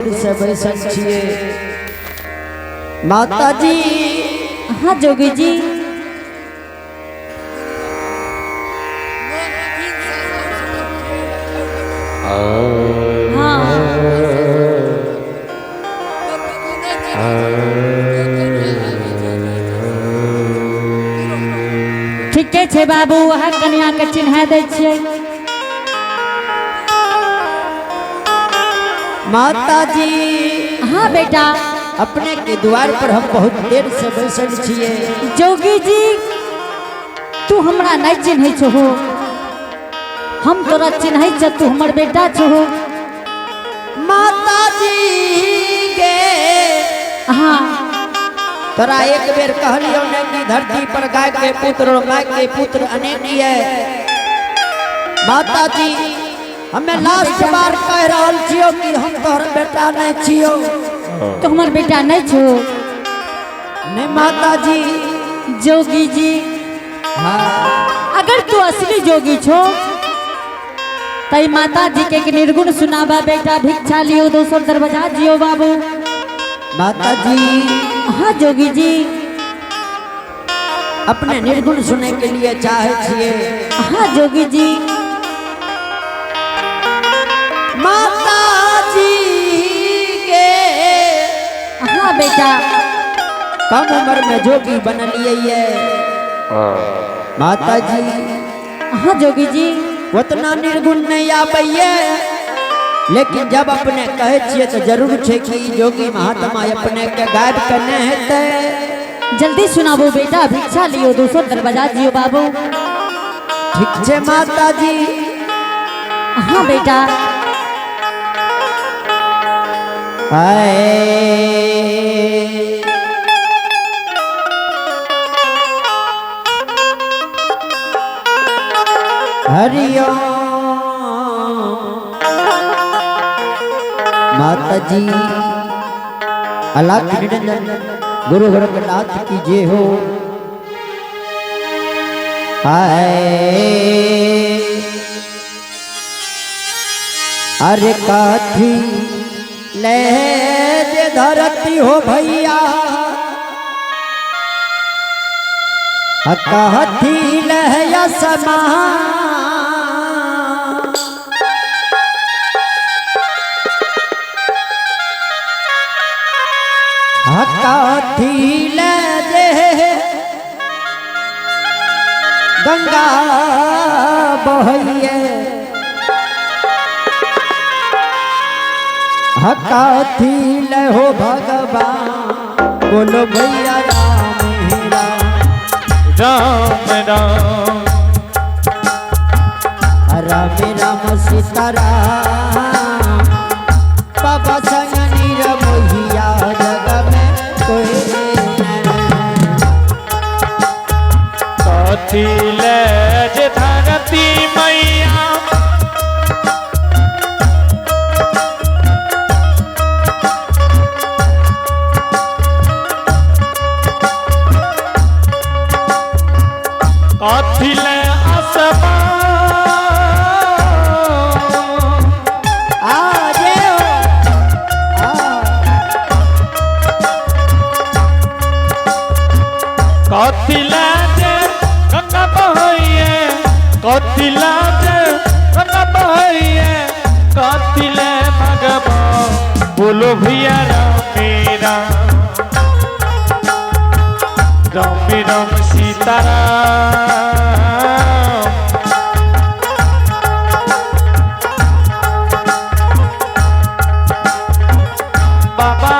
से बैसल छियै। माताजी। हाँ जोगी जी। हाँ ठीके छै बाबू, वएह कन्या के चिन्हा दै छियै। माताजी। हाँ बेटा। अपने के द्वार पर हम बहुत देर से बैसल छियै। जोगी जी, तू हमरा नहीं चिन्है छहो, हम तोरा चिन्है छ, तू हमर बेटा छहो। माताजी गे। हाँ। तोरा एक बेर कहलियौ ने कि धरती पर गाय के पुत्र और माय के पुत्र अनेक ये। माताजी, हमें लास्ट बार कह रहल छियौ कि हम तोहर बेटा नहीं छियौ। तो हमर बेटा नहीं छो? नहीं माताजी। जोगी जी। हाँ। अगर तू असली जोगी छो तई माता जी के एक निर्गुण सुनाबा बेटा, भिक्षा लियो, दोसर दरवाजा जियो बाबू। माताजी। हाँ जोगी जी। अपने निर्गुण सुने के लिए चाहे छिए। हाँ जोगी जी। माताजी के। हाँ बेटा। कम उम्र में जोगी बन लिए ये। माताजी। हाँ जोगी जी। उतना निर्गुण नहीं आबैये, लेकिन जब अपने कहे छिए तो जरूर छे कि जोगी महात्मा अपने के गायब करने हेतै। जल्दी सुनाबो बेटा, भिक्षा लियो, दोसर दरवाजा जियो बाबू। ठीक छे माताजी। हाँ बेटा। आए हरिओम माताजी, अलख निरंजन गुरु गोरखनाथ की जय हो। आए अरे काथी ले जे धरती हो भैया, कहती लहया समा। काथी ले जे गंगा बहैये, हकाथी ले हो भगवान, बोलो भैया राम राम राम राम राम राम सीता राम। बाबा संग निरमोहिया जग में कोई नहीं। काथी ले जे धरती मैया, काथी ले आसमान। आ जय हो। आ। काथी ले जे गंगा बहैये, काथी ले जे गंगा बहैये, काथी ले भगवान, बोलो भैया राम राम राम राम सीता राम। बाबा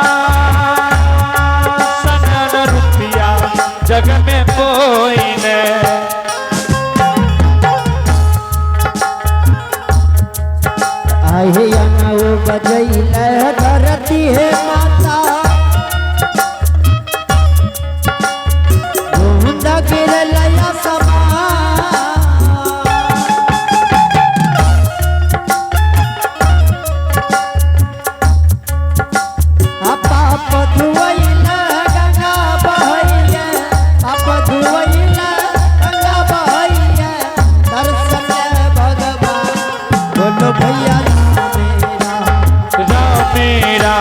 सनन रुपया जग में कोई न। आहे अंगो बजैले धरती है माता, बूंद गिरल समा। पाप धुवैल गंगा बहैये, पाप धुवैल गंगा बहैये, दर्शन भगवान, बोलो भैया राम राम राम राम।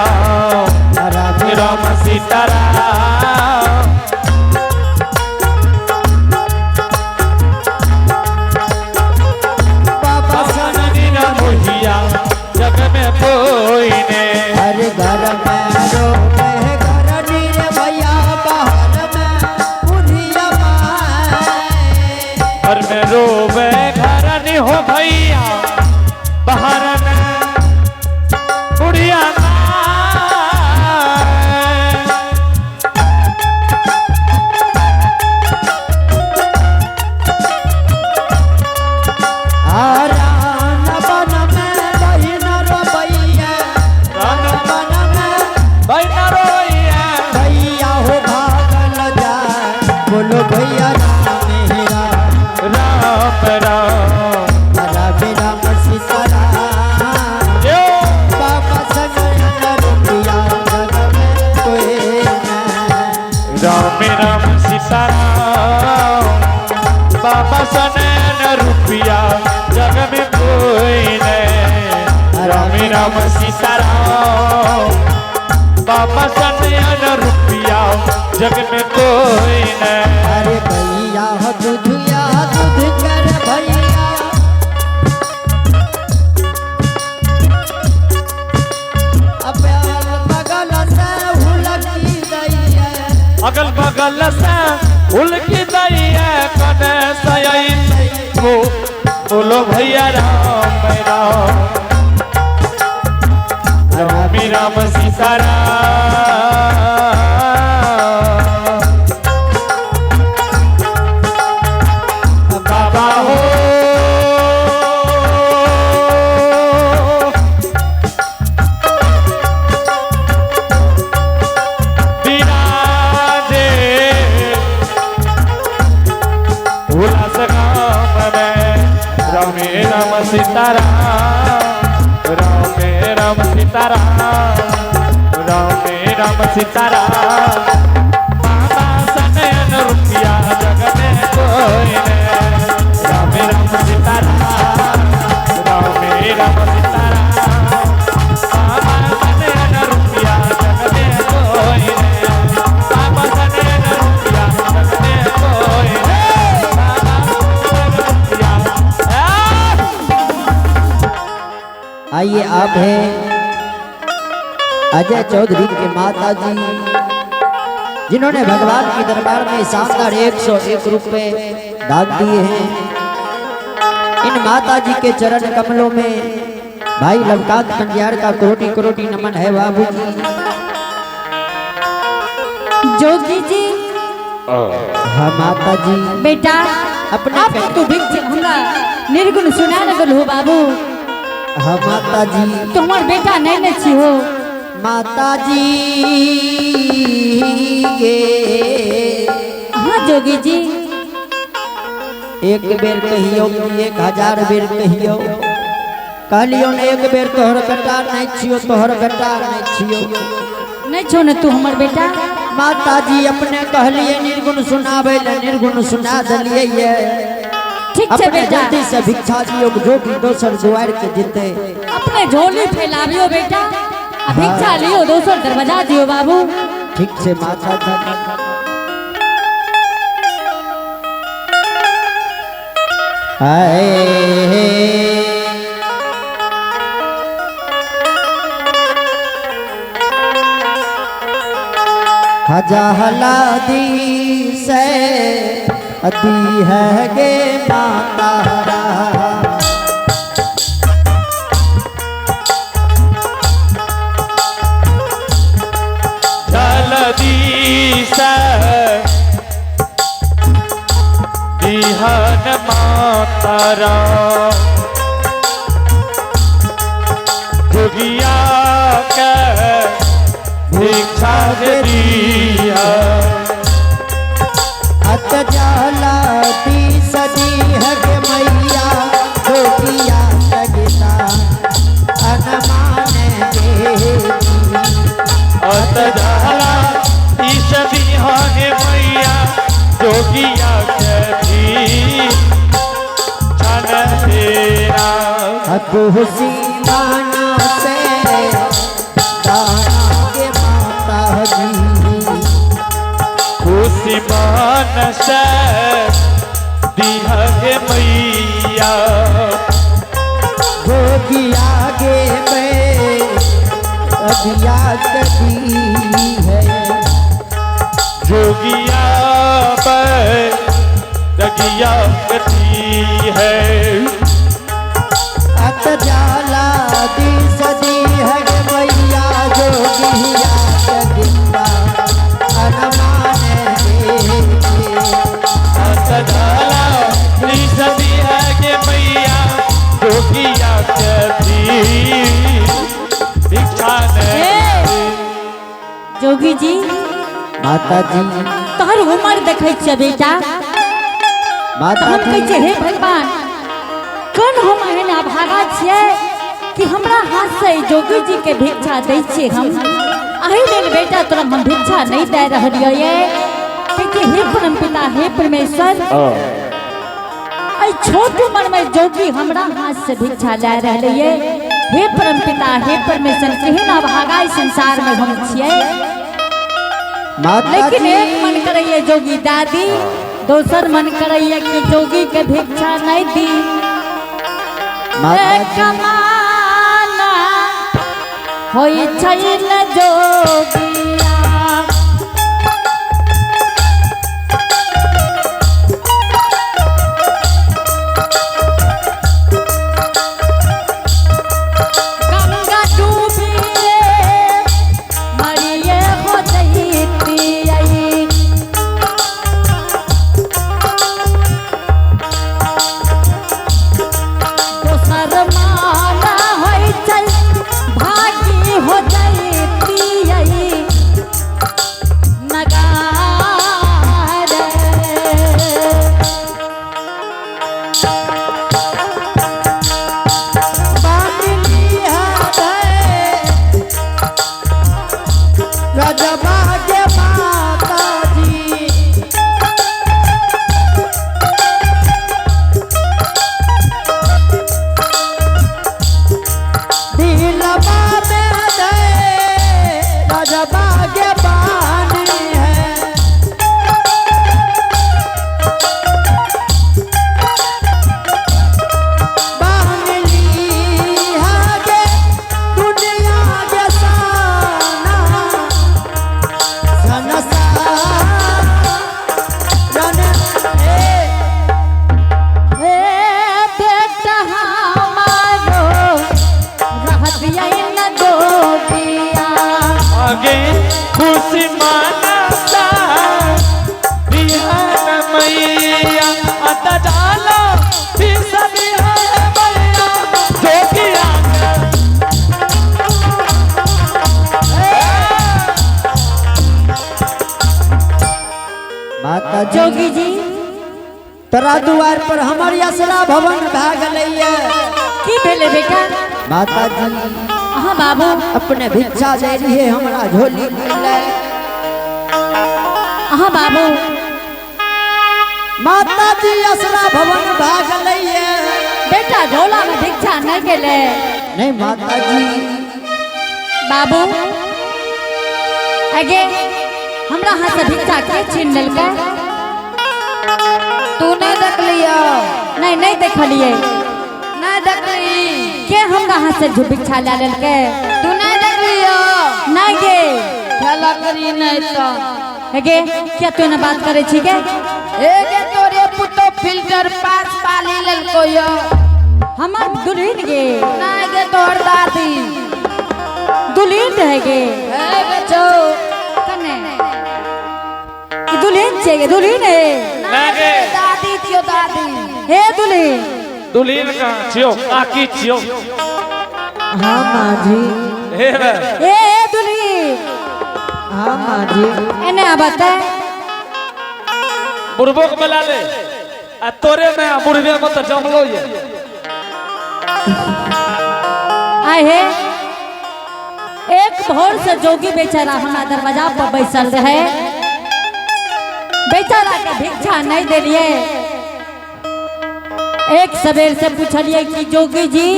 बाबा सनैन रुपया जग में कोई नहीं। राम राम सीता राम, बाबा सनैन रुपया जग में कोई नहीं। अरे भैया दूधिया दूध कर भैया, अबे बगल से हुलकी दैया, अगल बगल से उलकी दैया, कने सयाई वो बोलो भैया राम राम, राम राम सीता राम। बाबा हो विराजे उल्लास गाम में, राम राम सीता राम, राम राम सीता राम, राम राम सीता राम। बाबा सनयन रुपया जग में कोई नहीं। राम राम सीता राम, राम राम सीता राम, बाबा सनयन रुपया जग में कोई नहीं। बाबा सनयन रुपया जग में कोई नहीं। बाबा सनयन रुपया। आइए आप हैं अजय चौधरी के माता जी, जिन्होंने भगवान के दरबार में शानदार 101 रुपए दान दिए हैं। इन माता जी के चरण कमलों में भाई लवकांत कंजियार का कोटि कोटि नमन है बाबू जी। जोगी जी। हाँ माता जी। बेटा अपने आप तो भिक्षा हमरा निर्गुण सुना लगल हो बाबू। हाँ माता जी। तुम्हार बेटा नहीं न छी हो। माता जी गे। हाँ जोगी जी। एक बेर कहियो कि 1000 बेर कहियो, कहलियो ने एक बेर तोहर बेटा नहीं छियो, तोहर बेटा नहीं छियो। नहीं छो न तू हमर बेटा। माता जी अपने कहलिए निर्गुण सुनाबे ले, निर्गुण सुना दलिए ये। ठीक छे अपने बेटा। जल्दी से भिक्षा दियो जो कि दोसर दुआर के जीते। अपने झोली फैलावियो बेटा, आ भिक्षा लियो दोसर दरवाजा दियो बाबू। ठीक से माता जी। आए हजहला दी से दी है गे माता रा। जलदी से दिहन माता राम, जोगिया के भिक्षा दिया। अत जला दी सदी है गे मैया, जोगिया सगिता अनुमान देती। अत जला ईश दिहन मैया, जोगिया के भिक्षा देना। खुशी माना से दाना के माता जी। खुशी मान से दिह मैया, जोगिया गे मैं अभिया कभी है। जोगिया पर जगिया कटी है। अत जाला दी सदी है गे मैया, जोगिया कगिता अनुमान देती। अत जाला दी सदी है गे मैया, जोगिया कटी भिक्षा ने। जोगी जी। माता जी। तोहर उम्र देखै छियै बेटा, माता हम कहै जी। छियै हे भगवान, कोन हम एहन अभागा छियै कि हमरा हाथ से जोगी जी के भिक्षा दै छियै हम। एहि लेल बेटा तोरा हम भिक्षा नहीं दे रहलियै ये। कहै छियै हे परम पिता, हे परमेश्वर, एहि छोट उम्र में जोगी हमरा हाथ से भिक्षा लए रहले ये। हे परम पिता, हे परमेश्वर, केहन अभागा ई संसार में हम छियै। माता लेकिन जी एक मन करैये जोगी दादी, दोसर मन करैये कि जोगी के भिक्षा नहीं दी। माता जी कमाना होई छै न जोगिया। गंगा डूबी रे मरिए हो जइतियै। दोसर माना होइ छै भागी हो जइतियै नगार। बांधली है रजबा के माता जी। दिलवा में दे रजबा के बानी है। बांधली है गे दुनिया के साना संसार रन ए। हे बेटा हमारो रह दियै न जोगिया। आगे खुशी मानता बिहान मैया अत डालो फिर बिहान मैया जोगिया। माता जी जोगी जी तोरा दुआर पर हमर असला भवन भए गेलैया। की भेलै बेटा? माता जी अहाँ बाबू अपने भिक्षा दे रहिए हमरा झोली मिललै। अहाँ बाबू माता जी असला भवन भए गेलैया। बेटा झोला में भिक्षा नहीं गेलै। नहीं माता जी। बाबू अगे हमरा हाथ से भिक्षा के छीन लेलकै? तू नहीं देखलियो? नहीं नहीं देखलियै। नहीं देखली? के हमरा हाथ से भिक्षा लए लेलकै? तू नहीं देखलियो? नहीं गे। खेला करी नहीं तो। अगे क्या तू एना बात करै छी गे? ए गे तोरे पुतो फिल्टर पास पाली लेलको यो। हमर दुल्हन गे। नहीं गे तोहर दादी। दुल्हन रहे गे। ए बेचो। कने ई दुल्हन छै गे, दुल्हन है। नहीं गे। दादी छियो दादी। हे दुल्हन। दुल्हन कहाँ छियो? काकी छियो। हाँ माँ जी। हे बे। ए ए दुल्हन। हाँ माँ जी। एने आबत है। बुढ़बो के बुला ले आ तोरे में आ बुढ़बे में तो जमलो ये। आए हे एक भोर से जोगी बेचारा हमरा दरवाजा पर बैसल रहे, बेचारा के भिक्षा नहीं देलिए। एक सवेर से पूछलिए कि जोगी जी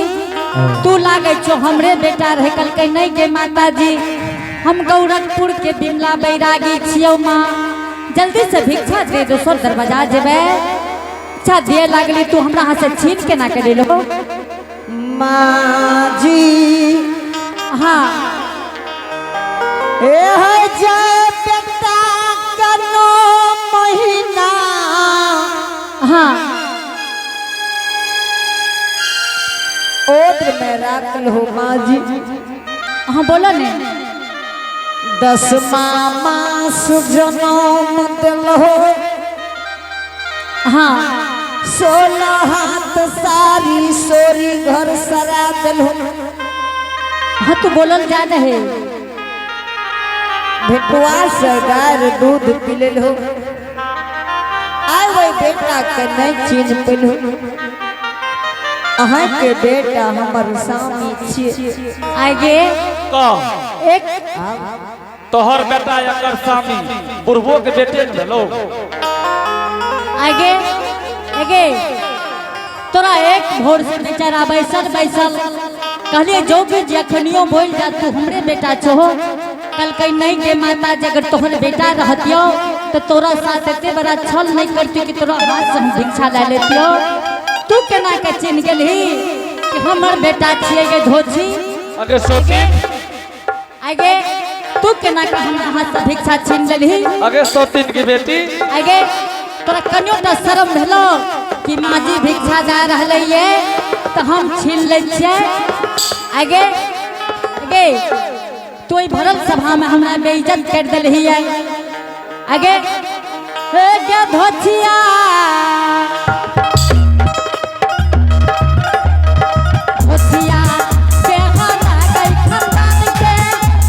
तू लागे छो हमरे बेटा रहे? कहलकै नहीं गे माता जी, हम गौरखपुर के बिमला बैरागी छियौ माँ, जल्दी से भिक्षा दे दोसर दरवाजा जेबै। भिक्षा दिए लागली तू हमरा हाथ से छीन के ना के लेलो। माँ जी। हाँ। ए है जय बेटा कनो महीना। हाँ। ओद्र में राखल हो माँ जी। हाँ बोलो ने। दसमा मास जनम दिल हो। हाँ। 16 हाथ सारी सोरी घर सरा दिल हो। हाँ तू बोलल जा रहे। भेटुआ से गाय दूध पी लेल हो। आय वही बेटा के नहीं चीन पेल हो। अहाँ के बेटा हमर स्वामी छियै। आगे कह एक तोहर बेटा एकर स्वामी बुढ़बो के बेटे ने भेलो। आगे आगे तोरा एक भोर से बेचारा बैसल बैसल कहलिए जोगी जी अखनियो बोल जा तू हमरे बेटा छो। कल नहीं के माता जी अगर तोहर बेटा रहतियो तो तोरा साथ एते बड़ा छल नहीं करती कि तोरा हाथ से हम भिक्षा ले लेतियो। तू केना के चिन्ह गेलही कि हमर बेटा छियै गे धोछी। अगे सोती आगे तू केना के हमरा हाथ से भिक्षा छीन लेलही। अगे सोतीन की बेटी आगे तोरा कनियो टा शर्म भेलो कि माँ जी भिक्षा जा रहलै ये तो हम छीन लै छियै। आगे आगे तू ई भरल सभा में हमरा बेइज्जत कर देलही ये। आगे हे गे धोछिया धोछिया के हरा गई खानदान के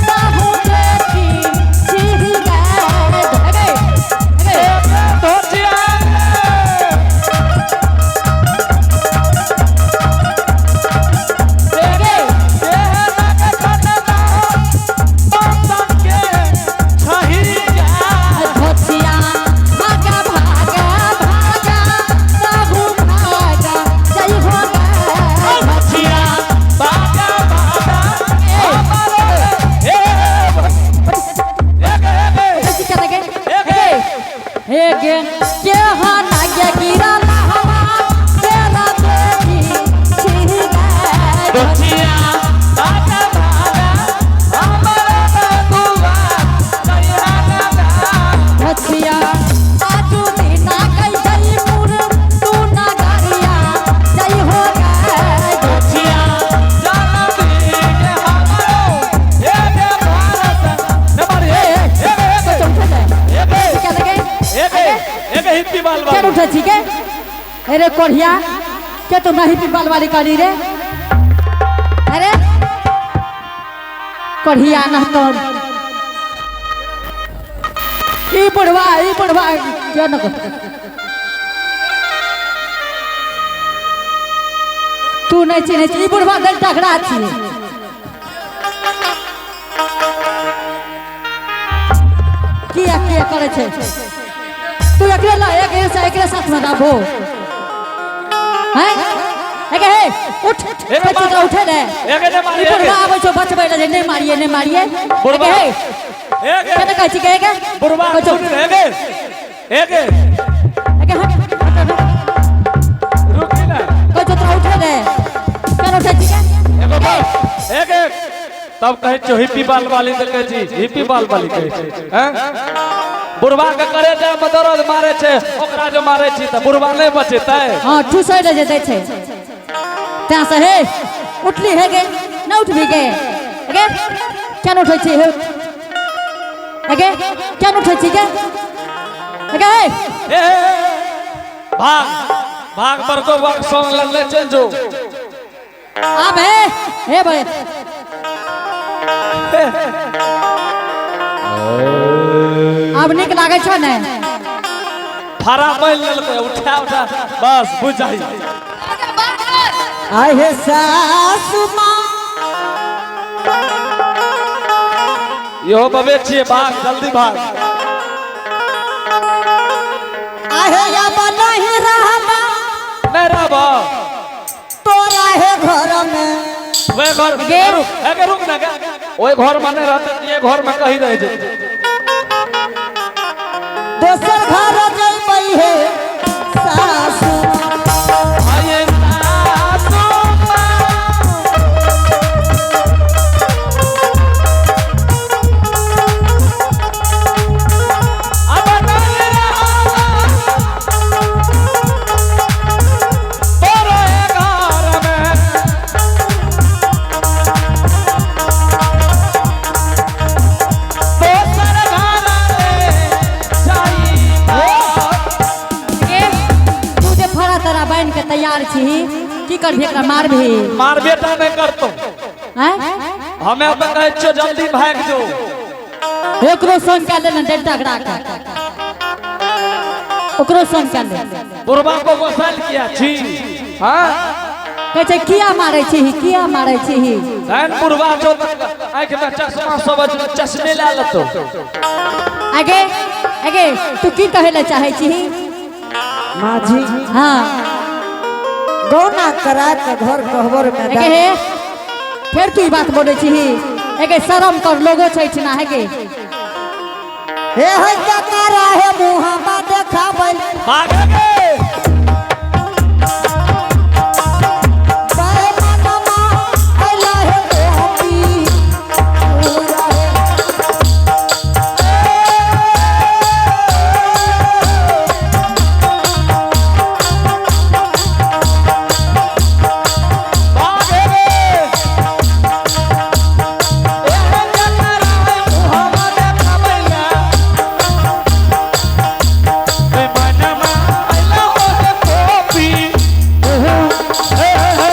बाहु बेटी छी गए। आगे आगे धोतिया आगे धोतिया भागा भागा भागा बाबू भागा जय हो गए। धोतिया ऐसी क्या लगे? हे गे के हाना गे गिरा हवा तेरा बेटी छी गए। धोतिया धोतिया आजू दिना गई जयपुर तू ना गरिया जय हो गए। धोतिया तो उठे जाए। क्या लगे? क्या उठे छी के? अरे कोढ़िया के तुम नहीं पिपाल वाली करी रे। अरे कोढ़िया ना तो ई बुढ़वा क्या न तू नहीं चिन्है छी ई बुढ़वा दल टकरा छी। किया किया करे छै तू एकरे ला एक से एकरे साथ में रहबो हैं। एगे हे उठ हे बच्चा मार। तोरा उठे रे। एगे ने मारिए, ई बुढ़वा एगे। आबै छौ बचबै ले जे नहीं मारिए नहीं मारिए। बुढ़वा। एगे हे केना कहै छी के एगे कहै छौ, एगे हट हट, हट, कहै छौ तोरा उठे रे केना उठै छी के? तब कहै छौ हिप्पी बाल वाली तऽ कहै छी हिप्पी बाल वाली कहै छी हैं। बुढ़वा के करे जाय मे दर्द मारे छै ओकरा जे मारे छी तऽ बुढ़वा नहि बचेतै। हाँ ठुसै ले जे दै छै तैं से हे उठली हे गे न उठबी गे। एगे केना उठै छी हे एगे केना उठै छी गे? एगे हे ए, भाग भाग बड़को भाग संग लड़ले चलि जो। आब हे हे भाई आब नीक लागै छौ ने? फारा मारि लेलकै उठा उठा बस बुझ जाही। आहे सासु माँ इहो बबे छियै भाग जल्दी भाग। आहे अब नहीं रहबा नहीं रहबा तोरा है घर में। वे घर गे। रुक एगे रुक ना गे। ओए घर में नहीं रहते ये घर में कहीं रह जे। दोसर घर जइबै हे सासु आये सासु माँ। अब नहीं रहबा तोरे घर में। दोसर घर ले जाइबा। गे, तू जे फड़ा तरा बान्हि के तैयार छी की करबी एकरा मारबी? मार बेटा नहीं करतो। हैं? हमें तो कहै छियौ जल्दी भागि जो। एकरो संग कए ले ने डेढ़ टकरा के। ओकरो संग कए ले। बुढ़वा को गोसाइल किया छी। हाँ? कहै छै किया मारै छी किया मारै छी? तहन बुढ़वा छौ तऽ आँखि में चश्मा सब अछि, चश्मे लए लेतौ। आगे आगे तू की कहै लए चाहै छी? माँ जी हाँ। गौना करा के घर कहबर में एगे हे फेर तू ई बात बोलै छी एगे शरम कर लोगो छै ना हेगे। हे है ककरा हे मुहामा देखाबै भागे गे। बेमनमा अइला हे गोपी पूरा हे। भागे गे। ए ककरा हे मुहामा देखाबै बेमनमा अइला हे गोपी। हे हे।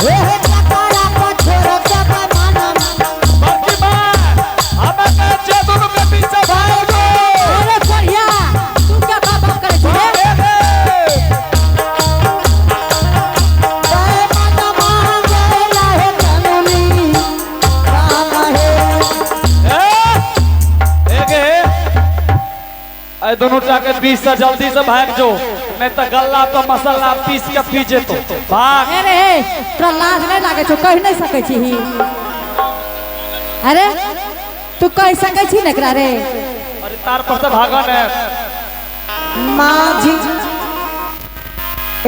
हे हे ककरा पछोर के बेमनमा बाकी बात हमें कहै छियै दुनू के बीच से भागो। अरे कोढ़िया तू क्या बाप बाप करै छी रे? भागे गे। बेमनमा अइला हे जननी राम हे। ए गे, ए दोनों टा के बीच से जल्दी से भाग जो, नहीं तो गल्ला तो मसाला पीस के पी जेतो। भाग। अरे हे तोरा लाज नहीं लागे छौ, कहि नहीं सकै छी। अरे तू कहि सकै छी ने एकरा रे? अरे तार पर से भागा ने। माँ जी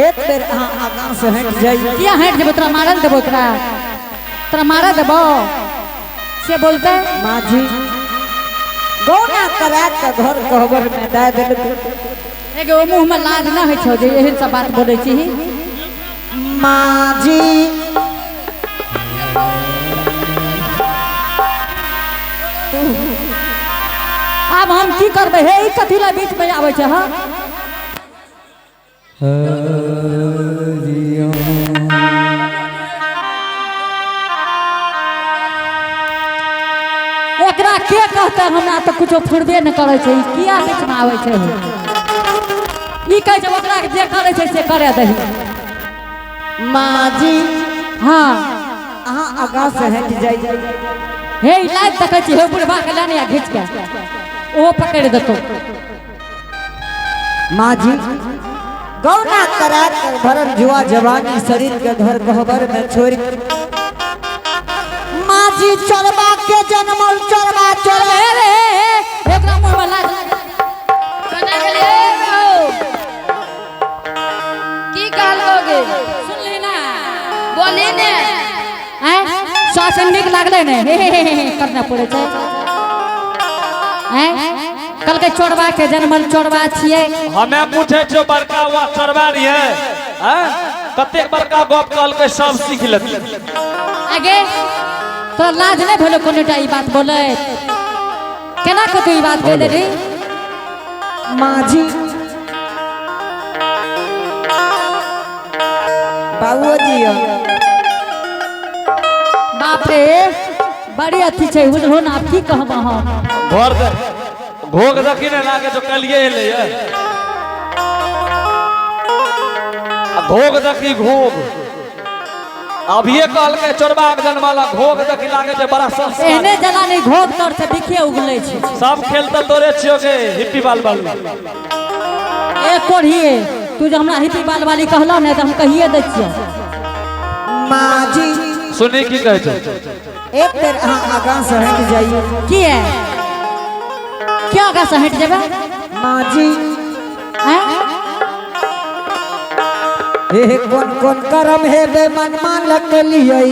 एक बेर अहाँ आगाँ से हटि जाइ। किया हटि जेबो? तोरा मारल देबो एकरा, तोरा मारऽ देबो से बोलते। माँ जी गौना करा के घर कहबर में दए देलकै। एगे ओ मुँह में लाज न होइ छौ जे एहन सब बात बोलै छी? माँ जी आब हम की करबै? हे ई कथी लए बीच में आबै छै? हँ एकरा के कहतै? हमरा तऽ कुछो फुरबे नहि करै छै, ई किया बीच में आबै छै? ई कहै छै ओकरा जे करै छै से करे दही। माँ जी हँ अहाँ आगाँ से हटि जाइ। हे ई लाइट देखै छी, हे बुढ़बा के लाने आ घीच के ओहो पकड़ि देतौ। माँ जी गौना करा के भरल जुआ जवानी शरीर के घर कहबर में छोड़ माँ जी चोरबा के जनमल चोरबा चोरबा। हे रे हे, हे एकरा मुँह में लाज कने गेलियै रौ? की कहलको गे? सुनली ना? बोली ने। आँय श्वास नीक लागलै ने? हे हे हे हे करना पड़ै छै। आँय कहलकै चोरबा के जनमल चोरबा छियै। हमें पूछे छियो बड़का हुआ चरवा रहिए हैं, कतेक बड़का गप कहलकै सब सीख लेतै। आगे तोरा लाज नहि भेलो कोनोटा ई बात बोलै? केना के तू ई बात कहि देली? माँ जी बाबूजी जी बाप रे बड़ी अथी छै, बुझलो ने? आब की कहब हम? घर दे भोग देखी ने लागे जो कलिए एलै ये। आ घोग देखी घोग, अभिये कहलकै चोरबा के जनमाला घोग देखी लागे छै बड़ा संस्कार। एहने जलानी घोग तर से बिखिए उगलै छै। सब खेल तऽ तोरे छियो गे हिप्पी बाल बाल। ए कोढ़िए तू जे हमरा हिप्पी बाल वाली कहलौ ने तऽ हम कहिए दै छियौ। माँ जी सुनी की कहै छै? एक बेर अहाँ आगाँ से हटि जाइए। किया क्या आगाँ से हटि जेबै? माँ जी आँय हे कौन कौन करम हे बेमनमा लगलियै।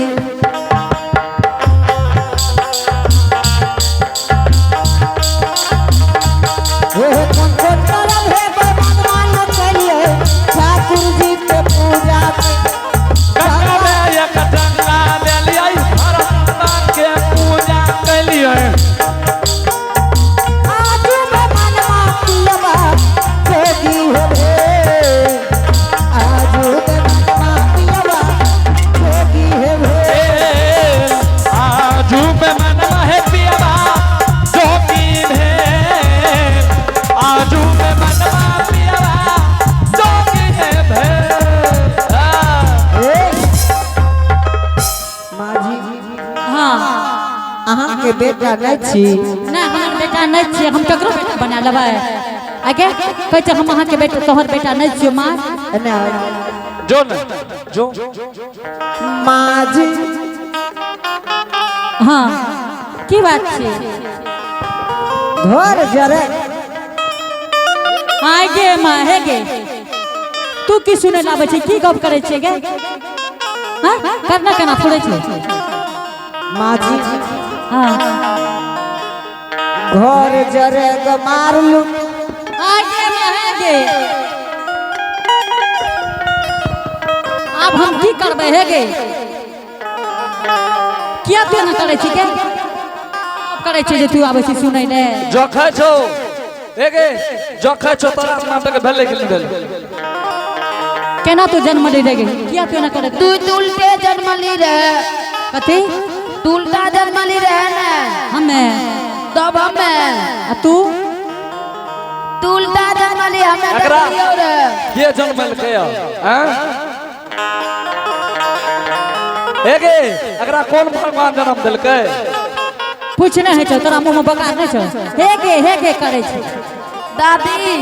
हे कौन कौन करम हे बेमनमा लगलियै ठाकुर जी के पूजा। ककरे एक टंगा देलियै हर के पूजा कैलियै। आजू बेमनमा पियबा जोगी हे, आजू बेमनमा पियबा जोगी हे। आजू बेमनमा हे पियबा जोगी भेल, आजू बेमनमा पियबा जोगी हे भेल। माँ जी हाँ अहाँ के बेटा नहीं छी? ना हमर बेटा नहीं छियै, हम ककरो बेटा बना लेबै? आगे कहै छै हम अहाँके बेटा तोहर बेटा नहीं छियौ माँ। एने आउ। जो ने जो। माँ जी हाँ, की बात छै? घर जरे। आय गे माँ, हे गे, तू की सुनै लाबै छै? की गप करै छै गे? हाँ, करना केना फुरै छै? माँ जी। हाँ। घर जरे ग मारलू। आय गे माँ, हे गे, आब हम की करबै? हे गे, किया तू एना करै छी गे? करै छै जे तू आबै छी सुनै ले? जखै छौ एगे, जखै छौ तोरा नाटक भेलै कि नहि भेलै? केना तू जन्म ले रे गे? किया तू एना करै? तू तो उल्टे जन्मली रहे। कथी? तू उल्टा जन्मली रहे ने। हमे? तब हमे। आ तू? तू उल्टा जन्मली, हमे एकरा देखलियौ रहे। के जन्मलकै हैं एगे? एकरा कोन भगवान जन्म देलकै? पूछ नहि होइ छौ? तोरा मुँह में बकार नहि छौ? हे गे, हे गे करै छै। दादी,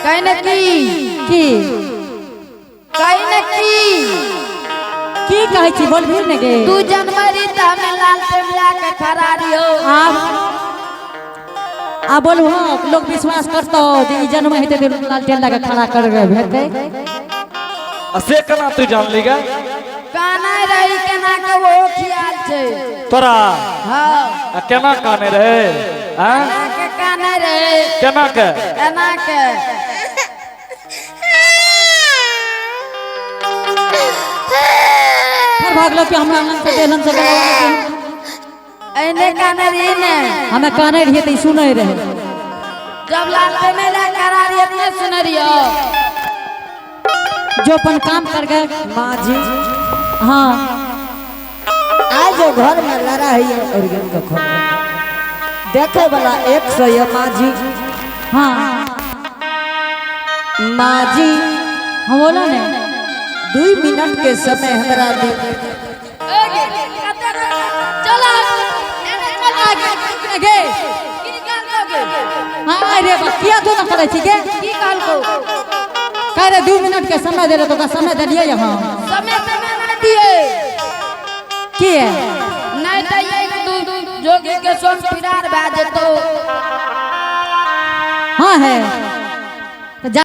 कहीं ने की। की? कहीं ने की। की कहै छी, बोलबी ने गे? तू जन्मली तऽ हमे लाल टेम ला के खड़ा रहियो। आब आ बोलू। हाँ, लोग विश्वास करतो जे ई जन्म हेतै तऽ लालटेन लगा खड़ा करबे हेतै? आ से केना तू जानली गे? काना रही केना के, वो ख्याल छै। तोरा? हाँ। आ केना काने रहे हैं? केना के काना रहे। केना के? केना के। फिर भागलो कि हमरा मन से देलन से गेलो। एने काना रही ने। हमे कानै रहियै तऽ ई सुनै रहै। जब लाल टेम ला खड़ा रही अपने सुन रहियो। जो अपन काम कर गए। माँ जी। हाँ। आज जो घर में लड़ा है और का खोल देखे वाला 100 ये माँ जी। हाँ। माँ जी। हाँ, बोलो ने। 2 मिनट के समय हमरा दे। चल गे। की कहलको गे? हाँ रे बा, किया तू ना करै छी गे? की कहलको? कह रहे 2 मिनट के समय दे रहे, तो समय देलियै यहाँ। समय समय नहीं दिए। की है? नहीं तो एक दू जोगी के संग फिरार भए जेतो। हाँ है तो जा।